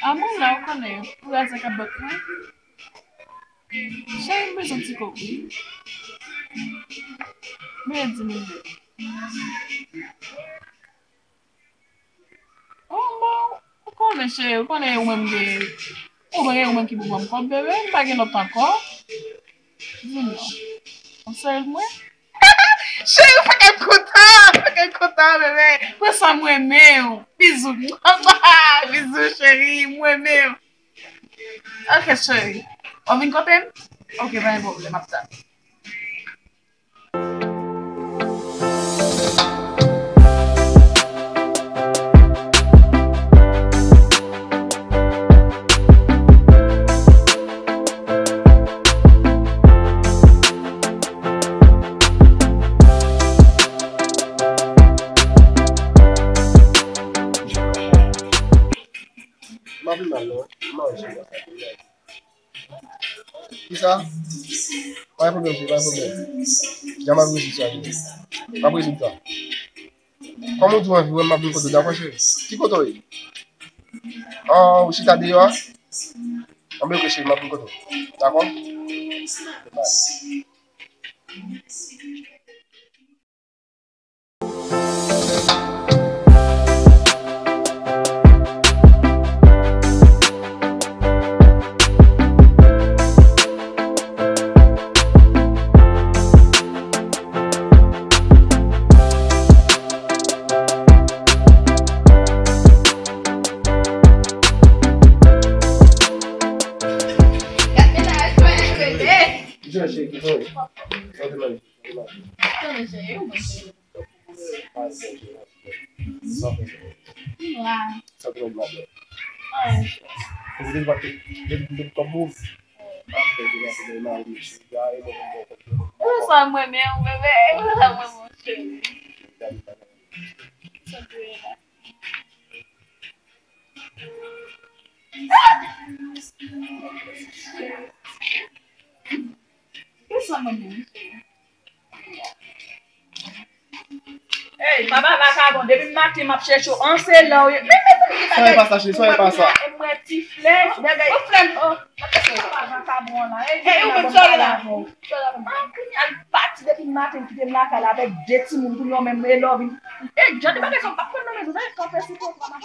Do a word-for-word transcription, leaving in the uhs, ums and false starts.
A mwen la, ou konnen, pou lajan k ap bat mwen. Cheri, m bezwen ti kòb, wi. M bezwen di mil dola. Oh, bon, ou konnen, cheri, ou konnen ou menm gen, ou menm gen ou menm ki pou ban m kòb, bebe, m pa gen lòt ankò. Di m non. Ou serye mwen? Cheri, ou fè kè m kontan, fè kè m kontan, bebe. Pran sa, m renmen w. Bizou. Bizou, cheri, m renmen w. Ok, cheri. W ap vin kote m? Ok, pa gen pwoblèm, m ap tann. M ap vin al non. M manje la. Kisa? Pa gen pwoblèm, cheri, pa gen pwoblèm. Jan m ap resi sou sa. M ap rezoud sa. Kòm ou di w anvi wè m, m ap vin kote w, dakò, cheri? Ki kote w ye? An, ou chita deyò a? Anben, ok, cheri, m ap vin kote w. Dakò? Bye. Gad mennaj mwen, bebe. Kijan cheri, kijan w ye? Sa w te manje? Sa w te manje? Tande cheri, ou manje. Ou sa mwen men ou, bebe? Ou sa mwen men ou, cheri. Ou sa mwen men ou, cheri. Ey, papa vakabon, depi maten m ap chèche w, an se la w ye. Men mezanmi, ki bagay. Sa e pa sa, cheri, sa e pa sa. E mwen ti flè, bagay. Ou flè, oh. Papa vakabon an la. Ey, ou menm sa w ye la. Ah, kounye a l pati depi maten, m kite m lakay la avèk de timoun, kounye a w menm e love. Ey, jan de bagay sa, m p ap pran nan men zòt, sa e kanpe sou kont la, m ap